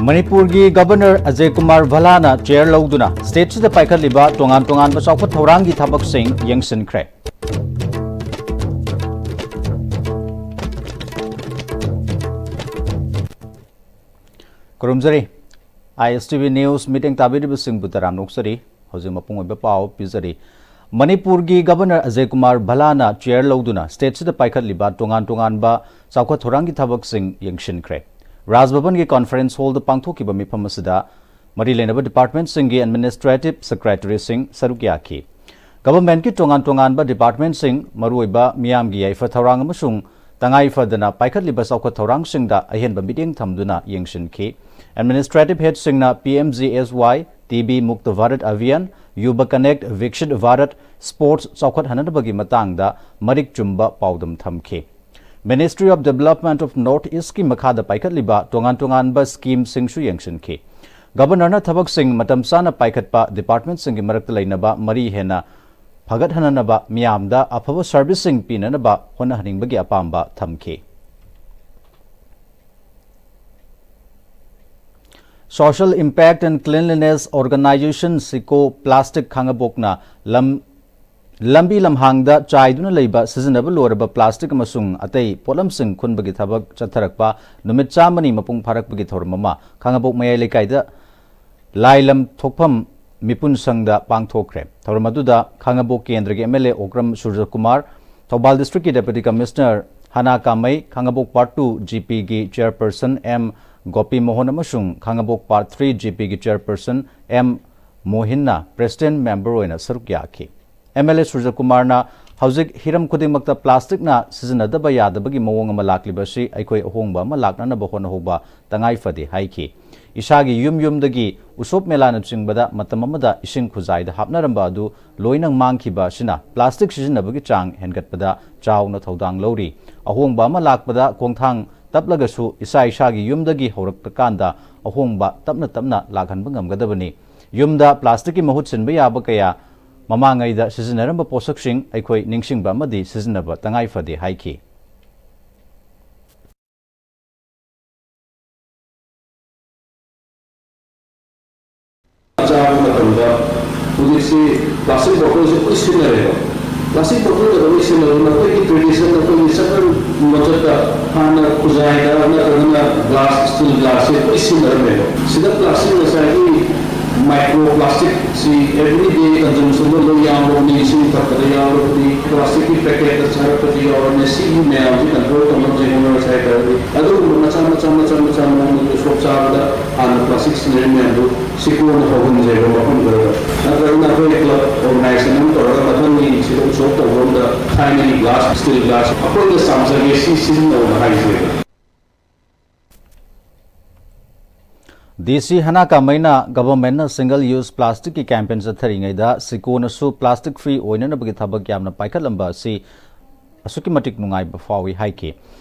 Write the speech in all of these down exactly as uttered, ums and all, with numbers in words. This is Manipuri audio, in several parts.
ꯃꯅꯤꯄꯨꯔꯒꯤ ꯒꯕꯔꯅꯔ ꯑꯖꯌ ꯀꯨꯃꯥꯔ ꯚꯜꯂꯥꯅ ꯆꯦꯌꯔ ꯂꯧꯗꯨꯅ ꯁ꯭ꯇꯦꯠꯁꯤꯗ ꯄꯥꯏꯈꯠꯂꯤꯕ ꯇꯣꯉꯥꯟ ꯇꯣꯉꯥꯟꯕ ꯆꯥꯎꯈꯠ ꯊꯧꯔꯥꯡꯒꯤ ꯊꯕꯛꯁꯤꯡ ꯌꯦꯡꯁꯤꯟꯈ꯭ꯔꯦ꯫ ꯈꯨꯔꯨꯝꯖꯔꯤ꯫ ISTV News meeting ꯇꯥꯕꯤꯔꯤꯕꯁꯤꯡꯕꯨ ꯇꯔꯥꯝꯅ ꯑꯣꯛꯆꯔꯤ꯫ ꯍꯧꯖꯤꯛ ꯃꯄꯨꯡ ꯑꯣꯏꯕ ꯄꯥꯎ ꯄꯤꯖꯔꯤ꯫ ꯃꯅꯤꯄꯨꯔꯒꯤ ꯒꯕꯔꯅꯔ ꯑꯖꯌ ꯀꯨꯃꯥꯔ ꯚꯜꯂꯥꯅ ꯆꯦꯌꯔ ꯂꯧꯗꯨꯅ ꯁ꯭ꯇꯦꯠꯁꯤꯗ ꯄꯥꯏꯈꯠꯂꯤꯕ ꯇꯣꯉꯥꯟ ꯇꯣꯉꯥꯟꯕ ꯆꯥꯎꯈꯠ ꯊꯧꯔꯥꯡꯒꯤ ꯊꯕꯛꯁꯤꯡ ꯌꯦꯡꯁꯤꯟꯈ꯭ꯔꯦ꯫ ꯔꯥꯖ ꯚꯕꯟꯒꯤ ꯀꯣꯟꯐꯔꯦꯟꯁ ꯍꯣꯜꯗ ꯄꯥꯡꯊꯣꯛꯈꯤꯕ ꯃꯤꯐꯝ ꯑꯁꯤꯗ ꯃꯔꯤ ꯂꯩꯅꯕ ꯗꯤꯄꯥꯔꯠꯃꯦꯟꯠꯁꯤꯡꯒꯤ ꯑꯦꯗꯃꯤꯅꯤꯁꯇ꯭ꯔꯦꯇꯤꯚ ꯁꯦꯀ꯭ꯔꯦꯇꯔꯤꯁꯤꯡ ꯁꯔꯨꯛ ꯌꯥꯈꯤ꯫ ꯒꯚꯔꯟꯃꯦꯟꯠꯀꯤ ꯇꯣꯉꯥꯟ ꯇꯣꯉꯥꯟꯕ ꯗꯤꯄꯥꯔꯠꯃꯦꯟꯠꯁꯤꯡ, ꯃꯔꯨꯑꯣꯏꯕ ꯃꯤꯌꯥꯝꯒꯤ ꯌꯥꯏꯐ ꯊꯧꯔꯥꯡ ꯑꯃꯁꯨꯡ ꯇꯉꯥꯏ ꯐꯗꯅ ꯄꯥꯏꯈꯠꯂꯤꯕ ꯆꯥꯎꯈꯠ ꯊꯧꯔꯥꯡꯁꯤꯡꯗ ꯑꯍꯦꯟꯕ ꯃꯤꯠꯌꯦꯡ ꯊꯝꯗꯨꯅ ꯌꯦꯡꯁꯤꯟꯈꯤ꯫ ꯑꯦꯗꯃꯤꯅꯤꯁꯇ꯭ꯔꯦꯇꯤꯚ ꯍꯦꯗꯁꯤꯡꯅ PMGSY, TB Mukt Bharat Abhiyan, Yuva Connect, Viksit Bharat, sports ꯆꯥꯎꯈꯠꯍꯟꯅꯕꯒꯤ ꯃꯇꯥꯡꯗ ꯃꯔꯤꯛ ꯆꯨꯝꯕ ꯄꯥꯎꯗꯝ ꯊꯝꯈꯤ꯫ Ministry of Development of North Eastꯀꯤ ꯃꯈꯥꯗ ꯄꯥꯏꯈꯠꯂꯤꯕ ꯇꯣꯉꯥꯟ ꯇꯣꯉꯥꯟꯕ ꯁ꯭ꯀꯤꯝꯁꯤꯡꯁꯨ ꯌꯦꯡꯁꯤꯟꯈꯤ꯫ ꯒꯕꯔꯅꯔꯅ ꯊꯕꯛꯁꯤꯡ ꯃꯇꯝ ꯆꯥꯅ ꯄꯥꯏꯈꯠꯄ, ꯗꯤꯄꯥꯔꯠꯃꯦꯟꯠꯁꯤꯡꯒꯤ ꯃꯔꯛꯇ ꯂꯩꯅꯕ ꯃꯔꯤ ꯍꯦꯟꯅ ꯐꯒꯠꯍꯟꯅꯅꯕ, ꯃꯤꯌꯥꯝꯗ ꯑꯐꯕ ꯁꯔꯚꯤꯁꯁꯤꯡ ꯄꯤꯅꯅꯕ ꯍꯣꯠꯅꯍꯟꯅꯤꯡꯕꯒꯤ ꯑꯄꯥꯝꯕ ꯊꯝꯈꯤ꯫ Social Impact and Cleanliness Organization, ꯁꯤꯀꯣ, ꯄ꯭ꯂꯥꯁꯇꯤꯛ ꯈꯥꯡꯉꯕꯣꯛꯅ ꯂꯝ ꯂꯝꯕꯤ ꯂꯝꯍꯥꯡꯗ ꯆꯥꯏꯗꯨꯅ ꯂꯩꯕ ꯁꯤꯖꯤꯟꯅꯕ ꯂꯣꯏꯔꯕ ꯄ꯭ꯂꯥꯁꯇꯤꯛ ꯑꯃꯁꯨꯡ ꯑꯇꯩ ꯄꯣꯠꯂꯝꯁꯤꯡ ꯈꯨꯟꯕꯒꯤ ꯊꯕꯛ ꯆꯠꯊꯔꯛꯄ ꯅꯨꯃꯤꯠ ꯆꯥꯝꯃꯅꯤ ꯃꯄꯨꯡ ꯐꯥꯔꯛꯄꯒꯤ ꯊꯧꯔꯝ ꯑꯃ ꯈꯥꯡꯉꯕꯣꯛ ꯃꯌꯥꯏ ꯂꯩꯀꯥꯏꯗ ꯂꯥꯏꯂꯝ ꯊꯣꯛꯐꯝ ꯃꯤꯄꯨꯟ ꯁꯪꯗ ꯄꯥꯡꯊꯣꯛꯈ꯭ꯔꯦ꯫ ꯊꯧꯔꯝ ꯑꯗꯨꯗ ꯈꯥꯡꯉꯕꯣꯛ ꯀꯦꯟꯗ꯭ꯔꯒꯤ MLA ꯑꯣꯀ꯭ꯔꯝ ꯁꯨꯔꯖꯀꯨꯃꯥꯔ, ꯊꯧꯕꯥꯜ ꯗꯤꯁꯇ꯭ꯔꯤꯛꯀꯤ Deputy Commissioner ꯍꯅꯥ ꯀꯥꯃꯩ, ꯈꯥꯡꯉꯕꯣꯛ Part Two GPꯒꯤ Chairperson M ꯒꯣꯄꯤ ꯃꯣꯍꯟ ꯑꯃꯁꯨꯡ ꯈꯥꯡꯉꯕꯣꯛ Part Three GPꯒꯤ Chairperson M ꯃꯣꯍꯤꯟꯅ President Member ꯑꯣꯏꯅ ꯁꯔꯨꯛ ꯌꯥꯈꯤ꯫ MLA ꯁꯨꯔꯖꯀꯨꯃꯥꯔꯅ ꯍꯧꯖꯤꯛ ꯍꯤꯔꯝ ꯈꯨꯗꯤꯡꯃꯛꯇ ꯄ꯭ꯂꯥꯁꯇꯤꯛꯅ ꯁꯤꯖꯤꯟꯅꯗꯕ ꯌꯥꯗꯕꯒꯤ ꯃꯑꯣꯡ ꯑꯃ ꯂꯥꯛꯂꯤꯕ ꯑꯁꯤ ꯑꯩꯈꯣꯏ ꯑꯍꯣꯡꯕ ꯑꯃ ꯂꯥꯛꯅꯅꯕ ꯍꯣꯠꯅꯍꯧꯕ ꯇꯉꯥꯏ ꯐꯗꯦ ꯍꯥꯏꯈꯤ꯫ ꯏꯁꯥꯒꯤ ꯌꯨꯝ ꯌꯨꯝꯗꯒꯤ ꯎꯁꯣꯞ ꯃꯦꯂꯥꯅꯆꯤꯡꯕꯗ ꯃꯇꯝ ꯑꯃꯗ ꯏꯁꯤꯡ ꯈꯨꯖꯥꯏꯗ ꯍꯥꯞꯅꯔꯝꯕ ꯑꯗꯨ ꯂꯣꯏꯅ ꯃꯥꯡꯈꯤꯕ ꯑꯁꯤꯅ ꯄ꯭ꯂꯥꯁꯇꯤꯛ ꯁꯤꯖꯤꯟꯅꯕꯒꯤ ꯆꯥꯡ ꯍꯦꯟꯒꯠꯄꯗ ꯆꯥꯎꯅ ꯊꯧꯗꯥꯡ ꯂꯧꯔꯤ꯫ ꯑꯍꯣꯡꯕ ꯑꯃ ꯂꯥꯛꯄꯗ ꯈꯣꯡꯊꯥꯡ ꯇꯞꯂꯒꯁꯨ ꯏꯁꯥ ꯏꯁꯥꯒꯤ ꯌꯨꯝꯗꯒꯤ ꯍꯧꯔꯛꯂꯀꯥꯟꯗ ꯑꯍꯣꯡꯕ ꯇꯞꯅ ꯇꯞꯅ ꯂꯥꯛꯍꯟꯕ ꯉꯝꯒꯗꯕꯅꯤ꯫ ꯌꯨꯝꯗ ꯄ꯭ꯂꯥꯁꯇꯤꯛꯀꯤ ꯃꯍꯨꯠ ꯁꯤꯟꯕ ꯌꯥꯕ ꯀꯌꯥ ꯃꯃꯥꯡꯉꯩꯗ ꯁꯤꯖꯤꯟꯅꯔꯝꯕ ꯄꯣꯠꯁꯛꯁꯤꯡ ꯑꯩꯈꯣꯏ ꯅꯤꯡꯁꯤꯡꯕ ꯑꯃꯗꯤ ꯁꯤꯖꯤꯟꯅꯕ ꯇꯉꯥꯏ ꯐꯗꯦ ꯍꯥꯏꯈꯤ꯫ ꯍꯥꯏꯕ ꯃꯇꯝꯗ ꯍꯧꯖꯤꯛꯁꯤ ꯄ꯭ꯂꯥꯁꯇꯤꯛ ꯕꯣꯇꯜꯁꯤ ꯂꯣꯏ ꯁꯤꯖꯤꯟꯅꯔꯦꯕ꯫ ꯄ꯭ꯂꯥꯁꯇꯤꯛ ꯕꯣꯇꯜꯗ ꯂꯣꯏ ꯁꯤꯖꯤꯟꯅꯔꯦ꯫ ꯑꯩꯈꯣꯏꯒꯤ ꯇ꯭ꯔꯦꯗꯤꯁꯟ, ꯑꯩꯈꯣꯏꯒꯤ ꯆꯠꯅ ꯃꯆꯠꯇ ꯍꯥꯟꯅ ꯈꯨꯖꯥꯏꯗ ꯅꯠꯇ꯭ꯔꯒꯅ ꯒ꯭ꯂꯥꯁ, ꯁ꯭ꯇꯤꯜ ꯒ꯭ꯂꯥꯁꯁꯦ ꯂꯣꯏ ꯁꯤꯖꯤꯟꯅꯔꯝꯃꯦꯕ꯫ ꯁꯤꯗ ꯄ꯭ꯂꯥꯁꯇꯤꯛ ꯉꯁꯥꯏꯒꯤ ꯃꯥꯏꯀ꯭ꯔꯣ ꯄ꯭ꯂꯥꯁꯇꯤꯛꯁꯤ ꯑꯦꯕ꯭ꯔꯤꯗꯦ ꯀꯟꯖꯝꯁꯟꯗ ꯂꯣꯏ ꯌꯥꯎꯔꯕꯅꯤ, ꯏꯁꯤꯡ ꯊꯛꯄꯗ ꯌꯥꯎꯔꯕꯅꯤ, ꯄ꯭ꯂꯥꯁꯇꯤꯛꯀꯤ ꯄꯦꯀꯦꯠꯇ ꯆꯥꯔꯛꯄꯁꯨ ꯌꯥꯎꯔꯕꯅꯤ꯫ ꯁꯤꯒꯤ ꯃꯌꯥꯝꯁꯤ ꯀꯟꯇ꯭ꯔꯣꯜ ꯇꯧꯅꯕꯁꯦ ꯍꯣꯠꯅꯔꯁꯦ ꯍꯥꯏꯇꯥꯔꯗꯤ ꯑꯗꯨꯒꯨꯝꯕ ꯃꯆꯥ ꯃꯆꯥ ꯃꯆꯥ ꯃꯆꯥ ꯃꯑꯣꯡꯗ ꯁꯣꯛ ꯆꯥꯕꯗ ꯍꯥꯟꯅ ꯄ꯭ꯂꯥꯁꯇꯤꯛ ꯁꯤꯖꯤꯟꯅꯔꯤꯕ ꯃꯌꯥꯝꯗꯨ ꯁꯤꯀꯣꯟꯅ ꯍꯧꯍꯟꯁꯦꯕ ꯃꯐꯝ ꯈꯔꯗ꯫ ꯅꯠꯇ꯭ꯔꯒꯅ ꯑꯩꯈꯣꯏ ꯀ꯭ꯂꯕ ꯑꯣꯔꯒꯅꯥꯏꯖꯦꯁꯟ ꯑꯃ ꯇꯧꯔꯒ ꯃꯊꯪꯒꯤ ꯁꯤꯗ ꯎꯠꯁꯣꯞ ꯇꯧꯕ ꯑꯃꯗ ꯊꯥꯏꯅꯒꯤ ꯒ꯭ꯂꯥꯁ, ꯁ꯭ꯇꯤꯜ ꯒ꯭ꯂꯥꯁ ꯑꯩꯈꯣꯏꯅ ꯆꯥꯝꯖꯒꯦ ꯁꯤ ꯁꯤꯖꯤꯟꯅꯧꯅ ꯍꯥꯏꯁꯦꯕ꯫ ꯗꯤ ꯁꯤ ꯍꯅꯥ ꯀꯥꯃꯩꯅ ꯒꯚꯔꯟꯃꯦꯟꯠꯅ ꯁꯤꯡꯒꯜ ꯌꯨꯁ ꯄ꯭ꯂꯥꯁꯇꯤꯛꯀꯤ ꯀꯦꯝꯄꯦꯟ ꯆꯠꯊꯔꯤꯉꯩꯗ ꯁꯤꯀꯣꯅꯁꯨ ꯄ꯭ꯂꯥꯁꯇꯤꯛ ꯐ꯭ꯔꯤ ꯑꯣꯏꯅꯅꯕꯒꯤ ꯊꯕꯛ ꯌꯥꯝꯅ ꯄꯥꯏꯈꯠꯂꯝꯕ ꯑꯁꯤ ꯑꯁꯨꯛꯀꯤ ꯃꯇꯤꯛ ꯅꯨꯡꯉꯥꯏꯕ ꯐꯥꯎꯏ ꯍꯥꯏꯈꯤ꯫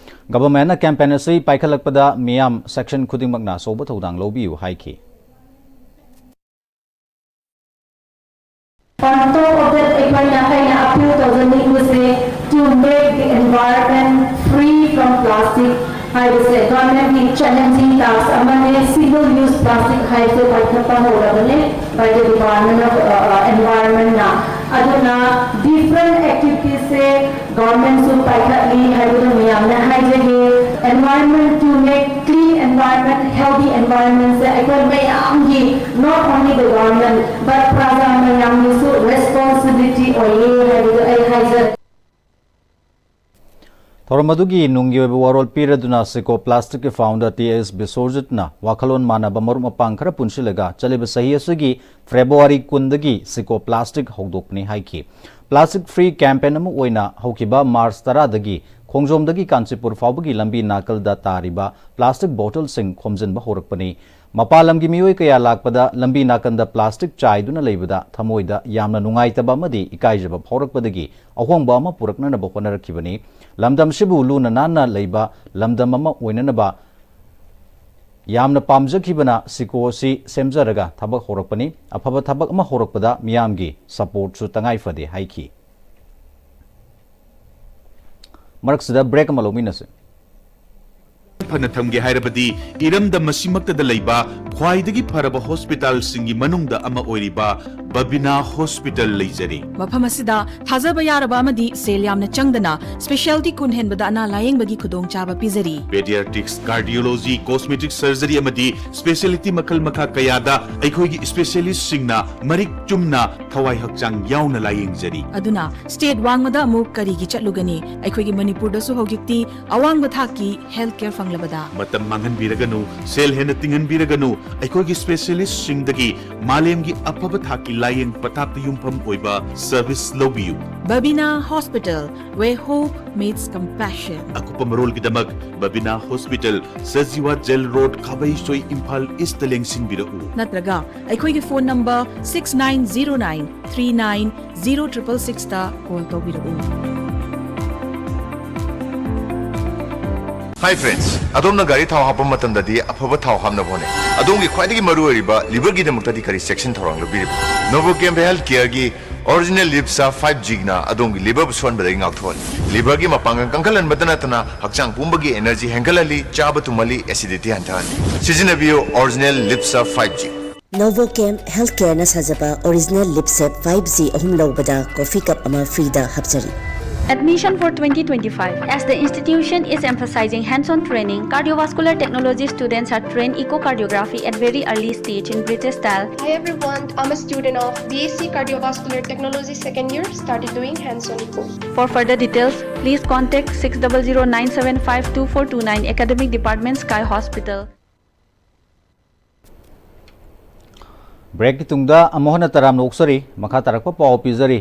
ꯒꯚꯔꯟꯃꯦꯟꯠꯅ ꯀꯦꯝꯄꯦꯟ ꯑꯁꯤ ꯄꯥꯏꯈꯠꯂꯛꯄꯗ ꯃꯤꯌꯥꯝ ꯁꯦꯛꯁꯟ ꯈꯨꯗꯤꯡꯃꯛꯅ ꯑꯆꯧꯕ ꯊꯧꯗꯥꯡ ꯂꯧꯕꯤꯌꯨ ꯍꯥꯏꯈꯤ꯫ On top of that, ꯑꯩꯈꯣꯏꯅ ꯑꯩꯅ ꯑꯄꯤꯜ ꯇꯧꯖꯅꯤꯡꯕꯁꯦ, to make the environment free from plastic ꯍꯥꯏꯕꯁꯦ ꯒꯚꯔꯟꯃꯦꯟꯠꯀꯤ ꯆꯦꯂꯦꯟꯖꯤꯡ ꯇꯥꯁ꯭ꯛ ꯑꯃꯅꯤ꯫ ꯁꯤꯡꯒꯜ ꯌꯨꯁ ꯄ꯭ꯂꯥꯁꯇꯤꯛ ꯍꯥꯏꯕꯁꯦ ꯄꯥꯏꯈꯠꯄ ꯍꯧꯔꯕꯅꯦ by the Department of, uh, uh, Environment ꯅ꯫ ꯑꯗꯨꯅ ꯗꯤꯐ꯭ꯔꯦꯟꯠ ꯑꯦꯛꯇꯤꯚꯤꯇꯤꯁꯁꯦ ꯒꯚꯔꯟꯃꯦꯟꯠꯁꯨ ꯄꯥꯏꯈꯠꯂꯤ ꯍꯥꯏꯕꯗꯨ ꯃꯌꯥꯝꯅ ꯍꯥꯏꯖꯒꯦ꯫ Environment, to make clean environment, healthy environment ꯁꯦ ꯑꯩꯈꯣꯏ ꯃꯌꯥꯝꯒꯤ, not only the government, but ꯄ꯭ꯔꯖꯥ ꯃꯌꯥꯝꯒꯤꯁꯨ ꯔꯦꯁꯄꯣꯟꯁꯤꯕꯤꯂꯤꯇꯤ ꯑꯣꯏꯌꯦ ꯍꯥꯏꯕꯗꯨ ꯑꯩ ꯍꯥꯏꯖꯒꯦ꯫ ꯊꯧꯔꯝ ꯑꯗꯨꯒꯤ ꯅꯨꯡꯒꯤ ꯑꯣꯏꯕ ꯋꯥꯔꯣꯜ ꯄꯤꯔꯗꯨꯅ ꯁꯤꯀꯣ ꯄ꯭ꯂꯥꯁꯇꯤꯛꯀꯤ ꯐꯥꯎꯟꯗꯔ ꯇꯤ ꯑꯦꯁ ꯕꯤꯁ꯭ꯋꯖꯤꯠꯅ ꯋꯥꯈꯜꯂꯣꯟ ꯃꯥꯟꯅꯕ ꯃꯔꯨꯞ ꯃꯄꯥꯡ ꯈꯔ ꯄꯨꯟꯁꯤꯜꯂꯒ ꯆꯠꯂꯤꯕ ꯆꯍꯤ ꯑꯁꯤꯒꯤ ꯐꯦꯕ꯭ꯔꯨꯋꯥꯔꯤ ꯀꯨꯟꯗꯒꯤ ꯁꯤꯀꯣ ꯄ꯭ꯂꯥꯁꯇꯤꯛ ꯍꯧꯗꯣꯛꯄꯅꯤ ꯍꯥꯏꯈꯤ꯫ ꯄ꯭ꯂꯥꯁꯇꯤꯛ ꯐ꯭ꯔꯤ ꯀꯦꯝꯄꯦꯟ ꯑꯃ ꯑꯣꯏꯅ ꯍꯧꯈꯤꯕ ꯃꯥꯔꯆ ꯇꯔꯥꯗꯒꯤ ꯈꯣꯡꯖꯣꯝꯗꯒꯤ ꯀꯥꯟꯆꯤꯄꯨꯔ ꯐꯥꯎꯕꯒꯤ ꯂꯝꯕꯤ ꯅꯥꯀꯜꯗ ꯇꯥꯔꯤꯕ ꯄ꯭ꯂꯥꯁꯇꯤꯛ ꯕꯣꯇꯜꯁꯤꯡ ꯈꯣꯝꯖꯤꯟꯕ ꯍꯧꯔꯛꯄꯅꯤ꯫ ꯃꯄꯥꯟ ꯂꯝꯒꯤ ꯃꯤꯑꯣꯏ ꯀꯌꯥ ꯂꯥꯛꯄꯗ ꯂꯝꯕꯤ ꯅꯥꯀꯟꯗ ꯄ꯭ꯂꯥꯁꯇꯤꯛ ꯆꯥꯏꯗꯨꯅ ꯂꯩꯕꯗ ꯊꯃꯣꯏꯗ ꯌꯥꯝꯅ ꯅꯨꯡꯉꯥꯏꯇꯕ ꯑꯃꯗꯤ ꯏꯀꯥꯏꯖꯕ ꯐꯥꯎꯔꯛꯄꯗꯒꯤ ꯑꯍꯣꯡꯕ ꯑꯃ ꯄꯨꯔꯛꯅꯅꯕ ꯍꯣꯠꯅꯔꯛꯈꯤꯕꯅꯤ꯫ ꯂꯝꯗꯝꯁꯤꯕꯨ ꯂꯨꯅ ꯅꯥꯟꯅ ꯂꯩꯕ ꯂꯝꯗꯝ ꯑꯃ ꯑꯣꯏꯅꯅꯕ ꯌꯥꯝꯅ ꯄꯥꯝꯖꯈꯤꯕꯅ ꯁꯤꯀꯣ ꯑꯁꯤ ꯁꯦꯝꯖꯔꯒ ꯊꯕꯛ ꯍꯧꯔꯛꯄꯅꯤ꯫ ꯑꯐꯕ ꯊꯕꯛ ꯑꯃ ꯍꯧꯔꯛꯄꯗ ꯃꯤꯌꯥꯝꯒꯤ ꯁꯄꯣꯔꯠꯁꯨ ꯇꯉꯥꯏ ꯐꯗꯦ ꯍꯥꯏꯈꯤ꯫ ꯃꯔꯛꯁꯤꯗ ꯕ꯭ꯔꯦꯛ ꯑꯃ ꯂꯧꯃꯤꯟꯅꯁꯤ꯫ ꯐꯅ ꯊꯝꯒꯦ ꯍꯥꯏꯔꯕꯗꯤ, ꯏꯔꯝꯗꯝ ꯑꯁꯤꯃꯛꯇꯗ ꯂꯩꯕ ꯈ꯭ꯋꯥꯏꯗꯒꯤ ꯐꯔꯕ ꯍꯣꯁꯄꯤꯇꯥꯜꯁꯤꯡꯒꯤ ꯃꯅꯨꯡꯗ ꯑꯃ ꯑꯣꯏꯔꯤꯕ ꯕꯕꯤꯅꯥ ꯍꯣꯁꯄꯤꯇꯥꯜ ꯂꯩꯖꯔꯤ꯫ ꯃꯐꯝ ꯑꯁꯤꯗ ꯊꯥꯖꯕ ꯌꯥꯔꯕ ꯑꯃꯗꯤ ꯁꯦꯜ ꯌꯥꯝꯅ ꯆꯪꯗꯅ specialty ꯀꯨꯟ ꯍꯦꯟꯕꯗ ꯑꯅꯥ ꯂꯥꯌꯦꯡꯕꯒꯤ ꯈꯨꯗꯣꯡꯆꯥꯕ ꯄꯤꯖꯔꯤ꯫ Pediatrics, cardiology, cosmetic surgery ꯑꯃꯗꯤ specialty ꯃꯈꯜ ꯃꯈꯥ ꯀꯌꯥꯗ ꯑꯩꯈꯣꯏꯒꯤ specialistꯁꯤꯡꯅ ꯃꯔꯤꯛ ꯆꯨꯝꯅ ꯊꯋꯥꯏ ꯍꯛꯆꯥꯡ ꯌꯥꯎꯅ ꯂꯥꯌꯦꯡꯖꯔꯤ꯫ ꯑꯗꯨꯅ state ꯋꯥꯡꯃꯗ ꯑꯃꯨꯛ ꯀꯔꯤꯒꯤ ꯆꯠꯂꯨꯒꯅꯤ? ꯑꯩꯈꯣꯏꯒꯤ ꯃꯅꯤꯄꯨꯔꯗꯁꯨ ꯍꯧꯖꯤꯛꯇꯤ ꯑꯋꯥꯡꯕ ꯊꯥꯛꯀꯤ health care ꯐꯪꯂꯕꯗ꯫ ꯃꯇꯝ ꯃꯥꯡꯍꯟꯕꯤꯔꯒꯅꯨ, ꯁꯦꯜ ꯍꯦꯟꯅ ꯇꯤꯡꯍꯟꯕꯤꯔꯒꯅꯨ, ꯑꯩꯈꯣꯏꯒꯤ specialistꯁꯤꯡꯗꯒꯤ ꯃꯥꯂꯦꯝꯒꯤ ꯑꯐꯕ ꯊꯥꯛꯀꯤ ꯂꯥꯌꯦꯡ ꯄꯊꯥꯞꯇ ꯌꯨꯝꯐꯝ ꯑꯣꯏꯕ service ꯂꯧꯕꯤꯌꯨ꯫ Babina Hospital, where hope meets compassion. ꯑꯀꯨꯞꯄ ꯃꯔꯣꯜꯒꯤꯗꯃꯛ Babina hospital, Sajiwa jail road, Khabeisoi, Imphal east ꯂꯦꯡꯁꯤꯟꯕꯤꯔꯛꯎ꯫ ꯅꯠꯇ꯭ꯔꯒ ꯑꯩꯈꯣꯏꯒꯤ phone number six nine zero nine three nine zero triple sixꯇ call ꯇꯧꯕꯤꯔꯛꯎ꯫ Hi friends, ꯑꯗꯣꯝꯅ ꯒꯥꯔꯤ ꯊꯥꯎ ꯍꯥꯞꯄ ꯃꯇꯝꯗꯗꯤ ꯑꯐꯕ ꯊꯥꯎ ꯍꯥꯞꯅꯕ ꯍꯣꯠꯅꯩ꯫ ꯑꯗꯣꯝꯒꯤ ꯈ꯭ꯋꯥꯏꯗꯒꯤ ꯃꯔꯨꯑꯣꯏꯔꯤꯕ liverꯒꯤꯗꯃꯛꯇꯗꯤ ꯀꯔꯤ ꯆꯦꯛꯁꯤꯟ ꯊꯧꯔꯥꯡ ꯂꯧꯕꯤꯔꯤꯕ? Novochem Health Careꯒꯤ Original Lipsa five Gꯅ ꯑꯗꯣꯝꯒꯤ liverꯕꯨ ꯁꯣꯟꯕꯗꯒꯤ ꯉꯥꯛꯊꯣꯛꯍꯜꯂꯤ꯫ Liverꯒꯤ ꯃꯄꯥꯡꯒꯜ ꯀꯟꯈꯠꯍꯟꯕꯇ ꯅꯠꯇꯅ ꯍꯛꯆꯥꯡ ꯄꯨꯝꯕꯒꯤ energy ꯍꯦꯟꯒꯠꯍꯜꯂꯤ, ꯆꯥꯕ ꯇꯨꯝꯍꯜꯂꯤ, acidity ꯍꯟꯊꯍꯜꯂꯤ꯫ ꯁꯤꯖꯤꯟꯅꯕꯤꯌꯨ Original Lipsa five G꯫ Novochem Healthcareꯅ ꯁꯥꯖꯕ Original Lipsa five G ꯑꯍꯨꯝ ꯂꯧꯕꯗ coffee cup ꯑꯃ freeꯗ ꯍꯥꯞꯆꯔꯤ꯫ Admission for twenty twenty-five. As the institution is emphasizing hands-on training, cardiovascular technology students are trained echocardiography at very early stage in British style. Hi everyone, I'm a student of B S C Cardiovascular Technology second year, started doing hands-on echo. For further details, please contact six double zero nine seven five two four two nine, Academic Department, Sky Hospital. Breakꯀꯤ ꯇꯨꯡꯗ ꯑꯃꯨꯛ ꯍꯟꯅ ꯇꯔꯥꯝꯅ ꯑꯣꯛꯆꯔꯤ꯫ ꯃꯈꯥ ꯇꯥꯔꯛꯄ ꯄꯥꯎ ꯄꯤꯖꯔꯤ꯫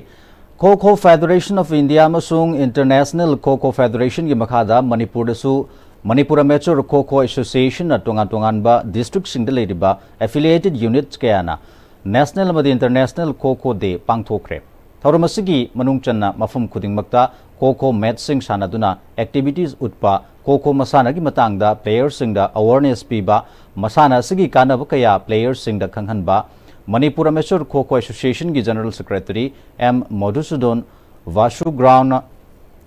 Kho Kho Federation of India ꯑꯃꯁꯨꯡ International Kho Kho Federationꯒꯤ ꯃꯈꯥꯗ ꯃꯅꯤꯄꯨꯔꯗꯁꯨ Manipur Amateur Kho Kho Associationꯅ ꯇꯣꯉꯥꯟ ꯇꯣꯉꯥꯟꯕ districtꯁꯤꯡꯗ ꯂꯩꯔꯤꯕ affiliated units ꯀꯌꯥꯅ National ꯑꯃꯗꯤ International Kho Kho Day ꯄꯥꯡꯊꯣꯛꯈ꯭ꯔꯦ꯫ ꯊꯧꯔꯝ ꯑꯁꯤꯒꯤ ꯃꯅꯨꯡ ꯆꯟꯅ ꯃꯐꯝ ꯈꯨꯗꯤꯡꯃꯛꯇ Kho Kho matchꯁꯤꯡ ꯁꯥꯟꯅꯗꯨꯅ activities ꯎꯠꯄ, Kho Kho ꯃꯁꯥꯟꯅꯒꯤ ꯃꯇꯥꯡꯗ playerꯁꯤꯡꯗ awareness ꯄꯤꯕ, ꯃꯁꯥꯟꯅ ꯑꯁꯤꯒꯤ ꯀꯥꯟꯅꯕ ꯀꯌꯥ playerꯁꯤꯡꯗ ꯈꯪꯍꯟꯕ, Manipur Amateur Kho Kho Associationꯒꯤ General Secretary M ꯃꯣꯙꯨꯁꯨꯗꯟ ꯚꯥꯁꯨ ground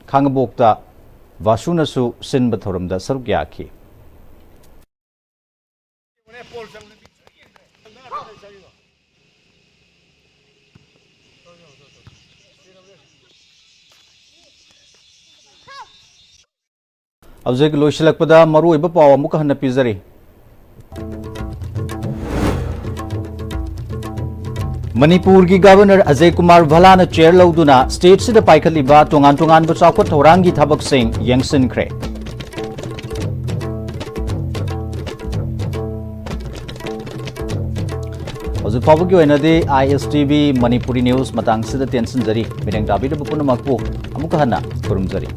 ꯈꯥꯡꯉꯕꯣꯛꯇ ꯚꯥꯁꯨꯅꯁꯨ ꯁꯤꯟꯕ ꯊꯧꯔꯝꯗ ꯁꯔꯨꯛ ꯌꯥꯈꯤ꯫ ꯍꯧꯖꯤꯛ ꯂꯣꯏꯁꯤꯜꯂꯛꯄꯗ ꯃꯔꯨꯑꯣꯏꯕ ꯄꯥꯎ ꯑꯃꯨꯛꯀ ꯍꯟꯅ ꯄꯤꯖꯔꯤ꯫ ꯃꯅꯤꯄꯨꯔꯒꯤ ꯒꯕꯔꯅꯔ ꯑꯖꯌ ꯀꯨꯃꯥꯔ ꯚꯜꯂꯥꯅ ꯆꯦꯌꯔ ꯂꯧꯗꯨꯅ ꯁ꯭ꯇꯦꯠꯁꯤꯗ ꯄꯥꯏꯈꯠꯂꯤꯕ ꯇꯣꯉꯥꯟ ꯇꯣꯉꯥꯟꯕ ꯆꯥꯎꯈꯠ ꯊꯧꯔꯥꯡꯒꯤ ꯊꯕꯛꯁꯤꯡ ꯌꯦꯡꯁꯤꯟꯈ꯭ꯔꯦ꯫ ꯍꯧꯖꯤꯛ ꯐꯥꯎꯕꯒꯤ ꯑꯣꯏꯅꯗꯤ ꯑꯥꯏ ꯑꯦꯁ ꯇꯤ ꯚꯤ ꯃꯅꯤꯄꯨꯔꯤ ꯅ꯭ꯌꯨꯁ ꯃꯇꯥꯡꯁꯤꯗ ꯇꯦꯟꯁꯤꯟꯖꯔꯤ꯫ ꯃꯤꯠꯌꯦꯡ ꯇꯥꯕꯤꯔꯤꯕ ꯄꯨꯝꯅꯃꯛꯄꯨ ꯑꯃꯨꯛꯀ ꯍꯟꯅ ꯈꯨꯔꯨꯝꯖꯔꯤ꯫